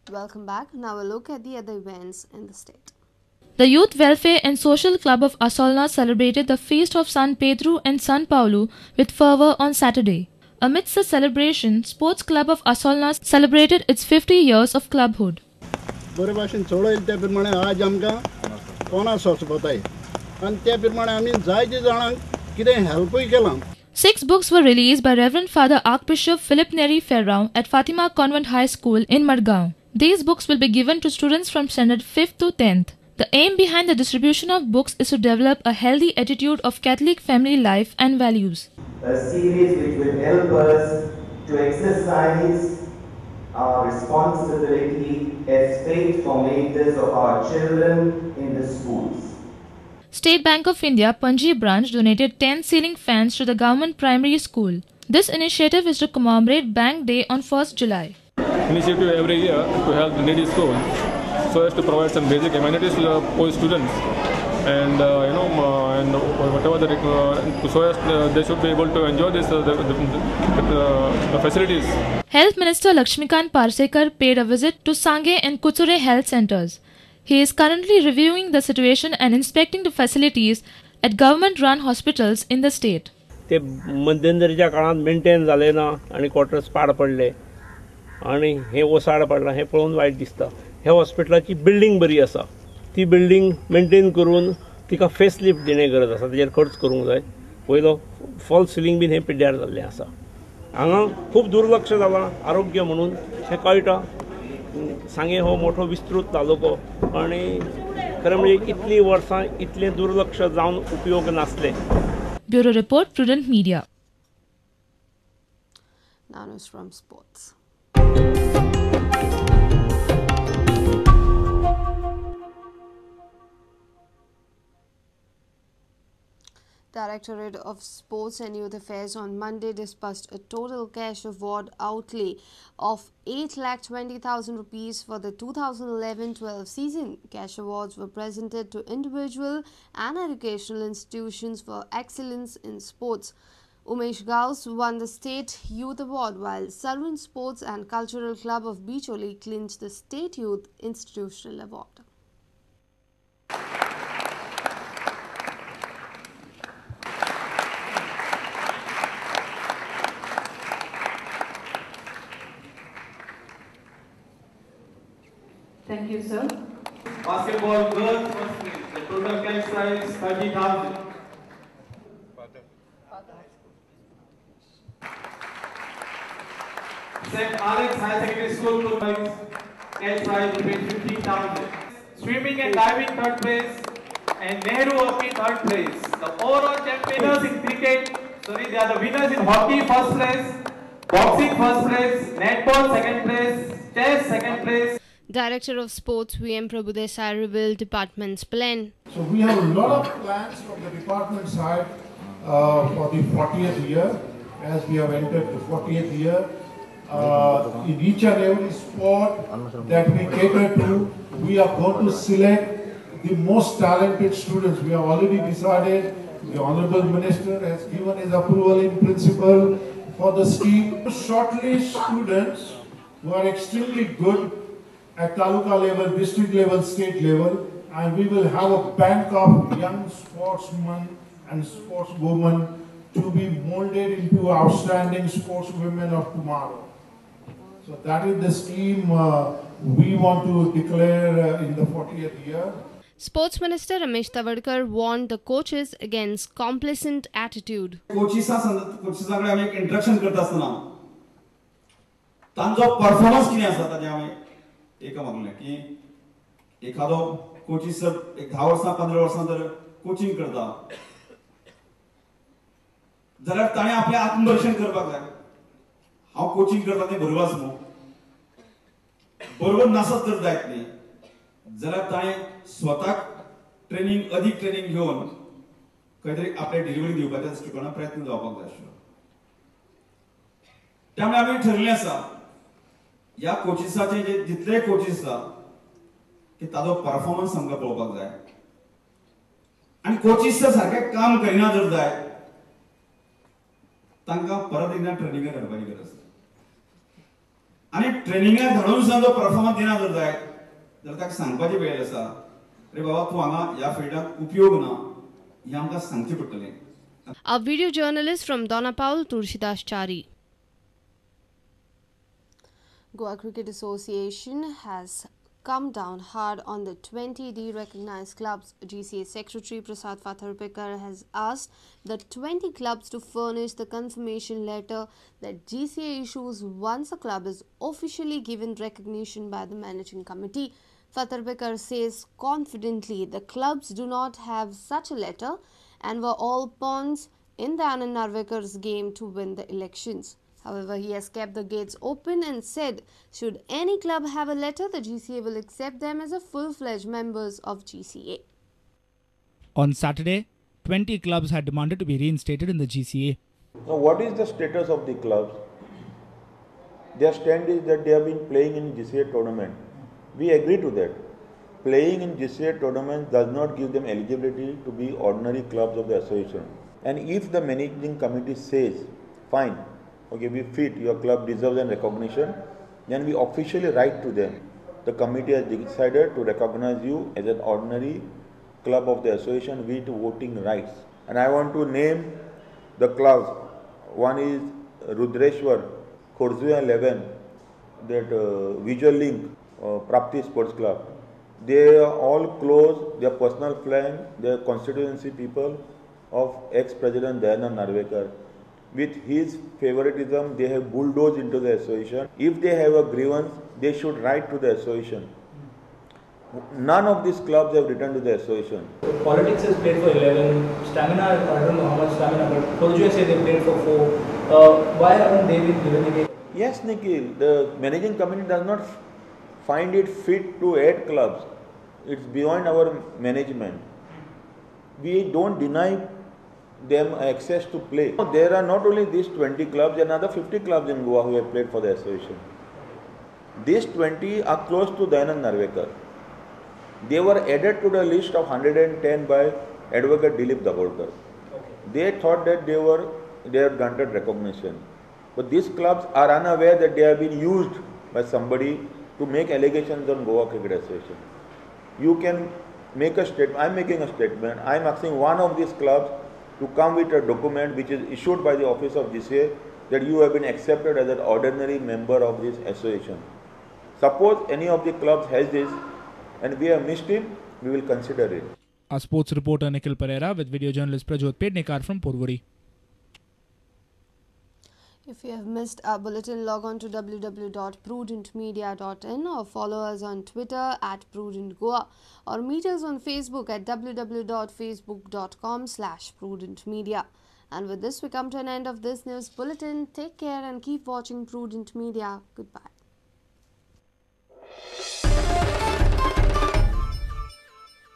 Welcome back. Now a look at the other events in the state. The Youth Welfare and Social Club of Assolna celebrated the feast of San Pedro and San Paulo with fervour on Saturday. Amidst the celebration, Sports Club of Assolna celebrated its 50 years of clubhood. बरे भाशेन चलयलें त्या प्रमाणे आज आमकां कोणा सोंसपताय आनी त्या प्रमाणे आमी जायते जाणांक कितें हेल्पूय केलां. 6 books were released by Reverend Father Archbishop Philip Neri Ferrao at Fatima Convent High School in Madgaon. These books will be given to students from standard 5th to 10th. The aim behind the distribution of books is to develop a healthy attitude of Catholic family life and values. A series which will help us to exercise our responsibility as faith formators of our children in the schools. State Bank of India Panji branch donated 10 ceiling fans to the government primary school. This initiative is to commemorate Bank Day on 1st July. Initiative every year to help the needy schools, so as to provide some basic amenities to the poor students, and and whatever the so as they should be able to enjoy this the facilities. Health Minister Lakshmikant Parsekar paid a visit to Sange and Kutsure health centers. He is currently reviewing the situation and inspecting the facilities at government-run hospitals in the state. ते मध्यंतरीच्या काळांत maintain जाले ना आनी quarters पाड पडले आनी हे ओसाड पडला हें पळोवन वायट दिसता. ह्या हॉस्पिटलाची बिल्डींग बरी आसा, ती बिल्डींग मेंटेन करून तिका फेसलिफ्ट दिणे गरज आसा, तेजेर खर्च करूंक जाय. वयलो फॉल्स सिलींग बीन हें पिड्ड्यार जाल्लें आसा. हांगा खूब दुर्लक्ष जालां आरोग्य म्हणून हें कळटा. सांगें हो मोठो विस्तृत तालुको आनी खरें म्हणजे इतलीं वर्सां इतलें दुर्लक्ष जावन उपयोग नासलें. Bureau report, Prudent Media. Now news from sports. Directorate of Sports and Youth Affairs on Monday disbursed a total cash award outlay of 8,20,000 rupees for the 2011-12 season. Cash awards were presented to individual and educational institutions for excellence in sports. Umesh Gauss won the State Youth Award, while Sarvan Sports and Cultural Club of Bicholi clinched the State Youth Institutional Award. Thank you, sir. Basketball girls first place. The total cash prize 30,000. St. Alex High Secondary School cash prize rupees 50,000. Swimming and diving third place and Nehru hockey third place. The overall champions in cricket, sorry, they are the winners in hockey first place, boxing first place, netball second place, chess second place. Director of Sports V.M. Prabhudesai revealed department's plan. So we have a lot of plans from the department side for the 40th year, as we have entered the 40th year. In each and every sport that we cater to, we are going to select the most talented students. We have already decided, the Honorable Minister has given his approval in principle for the scheme. Shortlist students who are extremely good at taluka level, district level, state level, and we will have a bank of young sportsmen and sportswomen to be molded into outstanding sportswomen of tomorrow. So that is the scheme we want to declare in the 40th year. Sports Minister Ramesh Tawadkar warned the coaches against complacent attitude. कोचिसा कडेन आमी एक इंट्रक्शन करता आसतना तांचो performance कितें आसा ताजें हांवें एका मागलें की एखादो कोचीस जर एक 10 वर्सां 15 वर्सां जर कोचिंग करता जाल्यार ताणें आपलें आत्मदर्शन करपाक जाय. हांव कोचिंग करता तें बरोबर आसा न्हू, बरोबर नासत जर जायत न्ही जाल्यार ताणें स्वताक ट्रेनिंग, अदीक ट्रेनिंग घेवन खंय तरी आपले डिलिव्हरी दिवपाच्या दृश्टिकोनान प्रयत्न जावपाक जाय आशिल्लो. त्यामुळे आमी ठरलें आसा ह्या कोचिसाचे जे जितले कोचीस आसा की ताजो परफॉर्मन्स आमकां पळोवपाक जाय आनी कोचीस सारकें काम करिना जर जाय तांकां परत एकदां ट्रेनिंगाक हाडपाची गरज आसा. आनी ट्रेनिंगाक धाडून सुद्दां जो परफॉर्मन्स दिना जर जायत जाल्यार ताका सांगपाची वेळ आसा, अरे बाबा तूं हांगा ह्या फिल्डाक उपयोग ना, हें आमकां सांगचें पडटलें. A video journalist from Dona Paula, Tulsidas Chari. Goa Cricket Association has come down hard on the 20 de-recognized clubs. GCA Secretary Prasad Fatarpekar has asked the 20 clubs to furnish the confirmation letter that GCA issues once a club is officially given recognition by the managing committee. Fatarpekar says confidently the clubs do not have such a letter and were all pawns in the Anand Narvekar's game to win the elections. However, he has kept the gates open and said should any club have a letter, the GCA will accept them as a full-fledged members of GCA. On Saturday, 20 clubs had demanded to be reinstated in the GCA. Now, what is the status of the clubs? Their stand is that they have been playing in GCA tournament. We agree to that. Playing in GCA tournament does not give them eligibility to be ordinary clubs of the association. And if the managing committee says, fine, okay, we fit, your club deserves an recognition, then we officially write to them. The committee has decided to recognize you as an ordinary club of the association with voting rights. And I want to name the clubs. One is Rudreshwar, Khorzuya 11, that Visual Link, Prapti Sports Club. They are all close, their personal friend, their constituency people of ex-president Dayanand Narvekar. With his favoritism, they have bulldozed into the association. If they have a grievance, they should write to the association. None of these clubs have written to the association. Politics has played for 11, stamina, I don't know how much stamina, but Khorzuya say they played for 4. Why haven't they been given again? Yes, Nikhil, the managing committee does not find it fit to add clubs. It's beyond our management. We don't deny them access to play. There are not only these 20 clubs, there are another 50 clubs in Goa who have played for the association. These 20 are close to Dayanand Narvekar. They were added to the list of 110 by Advocate Dilip Dabholkar. Okay. They thought that they had granted recognition. But these clubs are unaware that they have been used by somebody to make allegations on Goa Cricket Association. You can make a statement. I am making a statement. I am asking one of these clubs to come with a document which is issued by the office of GCA that you have been accepted as an ordinary member of this association. Suppose any of the clubs has this and we have missed it, we will consider it. Our sports reporter Nikhil Pereira with video journalist Prajot Pednekar from Porvorim. If you have missed our bulletin, log on to www.prudentmedia.in or follow us on Twitter at prudentgoa or meet us on Facebook at www.facebook.com/prudentmedia. And with this, we come to an end of this news bulletin. Take care and keep watching Prudent Media. Goodbye.